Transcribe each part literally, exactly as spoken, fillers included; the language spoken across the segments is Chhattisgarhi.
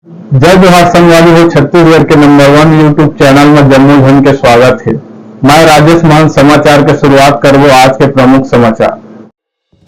जय जोहार संगवारी हो, छत्तीसगढ़ के नंबर वन YouTube चैनल में जम्मो झन के स्वागत हे। मैं राजेश मान समाचार के शुरुआत करबो आज के प्रमुख समाचार।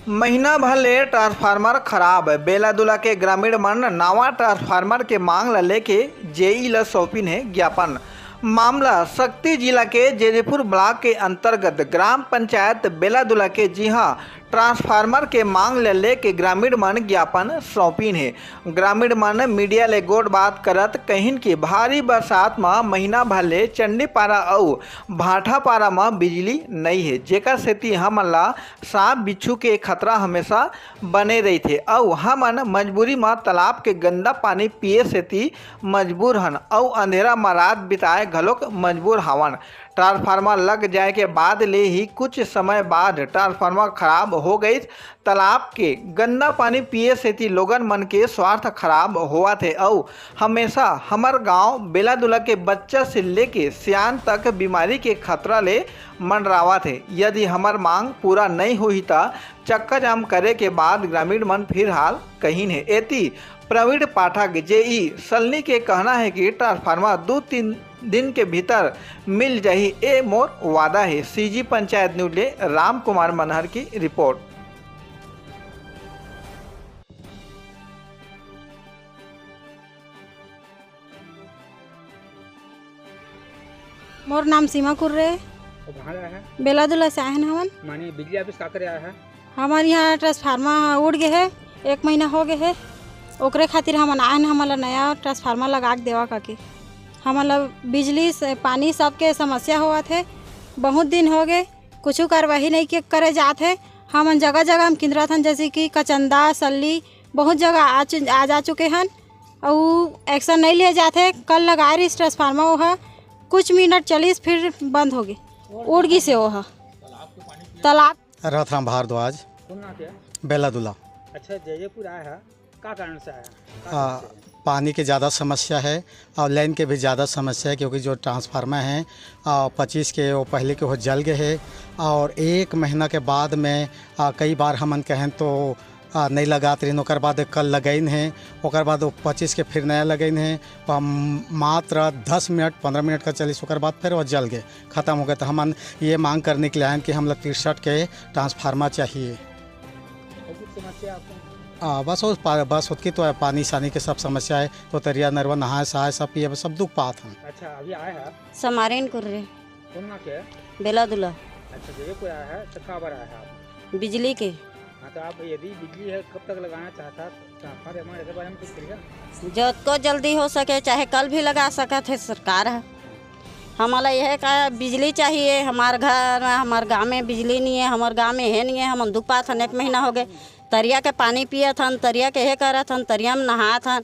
महीना भर ले ट्रांसफार्मर खराब, बेलादुला के ग्रामीण मन नावा ट्रांसफार्मर के मांग ल लेके जेई ल सौंपिन हे ज्ञापन। मामला सक्ती जिला के जेजेपुर ब्लॉक के अंतर्गत ग्राम पंचायत बेलादुला के, जिहां ट्रांसफार्मर के मांग ल लेके ग्रामीण मन ज्ञापन सौंपिन हे। ग्रामीण मन मीडिया ले गोठबात करत कहिन कि भारी बरसात म महीना भर ले चंडीपारा अउ भाटापारा म बिजली नइ हे, जेकर सेती हमन ल सांप बिच्छू के खतरा हमेशा बने रहिथे अउ हमन मजबूरी म तालाब के गंदा पानी पिए सेती मजबूर हन अउ अंधेरा म रात बिताए घलोक मजबूर हावन। ट्रांसफार्मर लग जाए के बाद ले ही कुछ समय बाद ट्रांसफार्मर खराब हो गइस। तालाब के गंदा पानी पिए सेती लोगन मन के स्वास्थ्य खराब होवत हे अउ हमेशा हमर गांव बेलादुला के बच्चा से लेके सियान तक बीमारी के खतरा ले मंडरावत हे। यदि हमर मांग पूरा नइ होही, त चक्का जाम करे के बाद ग्रामीण मन फिलहाल कहिन हे। एती प्रवीण पाठक जेई सलनी के कहना हे कि ट्रांसफार्मर दू तीन दिन के भीतर मिल जाही, ए मोर वादा हे। सीजी पंचायत न्यूज ले राम कुमार मनहर की रिपोर्ट। मोर नाम सीमा कुर्रे। और कहाँ आया है? बेलादुला से आए हैं हमन। माने बिजली ऑफिस का करे आया है? हमर यहाँ ट्रांसफार्मर उड़ गए है, एक महीना हो गए है, ओकरे खातिर हमन आए हैं, हमन ला नया ट्रांसफार्मर लगा के देवा करके। हमन ला बिजली से, पानी सबके समस्या होवत है, बहुत दिन हो गए, कुछ कार्रवाई नहीं के करे जात है। हमन जगह जगह हम किंदराथन, जैसे कि कचंदा, सल्ली, बहुत जगह आ चु-, आ जा चुके हन, अउ एक्शन नहीं लिए जात है। कल लगाए रहिस ट्रांसफार्मर, वो ह कुछ मिनट चलिस, फिर बंद हो गए, उड़ गई से वो ह तालाब। रथराम भारद्वाज, कौन ना क्या? बेलादुला। अच्छा, जयपुर आया है, का कारण से आया? का आ, कारण से? पानी के ज़्यादा समस्या है और लाइन के भी ज़्यादा समस्या है, क्योंकि जो ट्रांसफार्मर है, आ, पच्चीस के, वो पहले के वो जल गए है और एक महीना के बाद में, आ, कई बार हमन कहें तो, आ, नहीं लगात रहिन, ओकर बाद कल लगाइन है, ओकर बाद वो पच्चीस के फिर नया लगाइन है, तो हम मात्र दस मिनट, पन्द्रह मिनट का चलिस, ओकर बाद फिर वो जल गए, खत्म हो गए। तो हमन ये मांग करने के लिए आयन कि हमला तिरसठ के ट्रांसफार्मर चाहिए। और कुछ समस्या आपको? आ, बस वो पा-, बस ओतकी तो है, पानी सानी के सब समस्या है, तो तरिया नरवा नहाए सहाए सब पिए, सब दुख पात हन। अच्छा, अभी आए हैं आप? समारेन कुर्रे। कौन ना क्या? बेलादुला। अच्छा, जगह कोई आया है, तो कहाँ पर आया है आप? बिजली के। हाँ, तो आप यदि बिजली है, कब तक लगाना चाहता है ट्रांसफार्मर, एकर बारे में कुछ कहिएगा। जतको जल्दी हो सके, चाहे कल भी लगा सकत है सरकार ह। हमला यह का बिजली चाहिए, हमार घर, हमार गाँव में बिजली नहीं है, हमार गाँव में है नहीं है, हमन दुख पात हन, एक महीना हो गए, तरिया के पानी पियत हन, तरिया के हे करत हन, तरिया में नहात हन,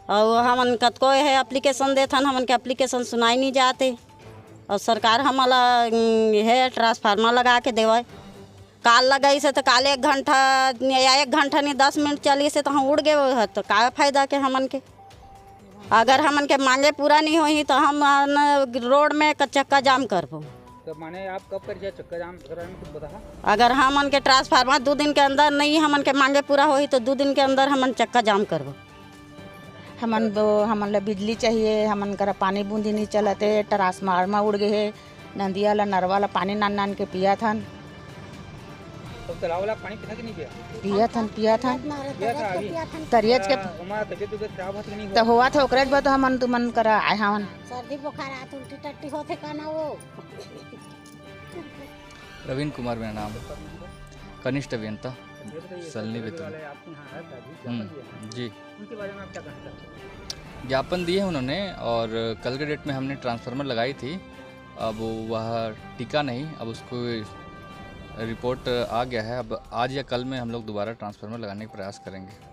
और हमन कतको यह एप्लीकेशन देत हन, हमन के एप्लीकेशन सुनाई नहीं जाते, और सरकार हमला, उम, यह ट्रांसफार्मर लगा के देवे। काल लगाइस हे, तो काल एक घंटा या एक घंटा नहीं, दस मिनट चलिस हे, तो हम उड़ गए, वो ह, तो का फायदा के हमन के? अगर हमन के मांगे पूरा नहीं होही, तो हम, अ, न, रोड में क-, चक्का जाम करबो। तो माने आप कब कर दिया चक्का जाम, अगर हमें कुछ बता। अगर हमन के ट्रांसफार्मर दो दिन के अंदर नहीं हमन के मांगे पूरा होही, तो दो दिन के अंदर हमन चक्का जाम करबो। हमन दो, हमन ला बिजली चाहिए, हमन करा पानी बूंदी नहीं चलत हे, ट्रांसफार्मर उड़ गए हे, नदिया ला, नरवा ला पानी नान नान के पियत हन। तो तालाब वाला पानी पीना कि नहीं पिया? पियत हन, पियत हन। पिया था अभी? तरियच के। आ, हमारा तबीयत उबीयत खराब होत कि नहीं तो हुआ? होवत हे, ओकरे बर तो हमन तुमन करा आए हवन। सर्दी बुखार आत, उल्टी टट्टी होत हे का ना वो? प्रवीण कुमार मेरा नाम है, कनिष्ठ अभियंता, सलनी बेतुल। हम्म, जी। उनके बारे में आप क्या कहना चाहते हैं? ज्ञापन दिए हैं उन्होंने, और कल के डेट में हमने ट्रांसफार्मर लगाई थी, अब वह टिका नहीं, अब उसको रिपोर्ट आ गया है, अब आज या कल में हम लोग दोबारा ट्रांसफार्मर लगाने का प्रयास करेंगे।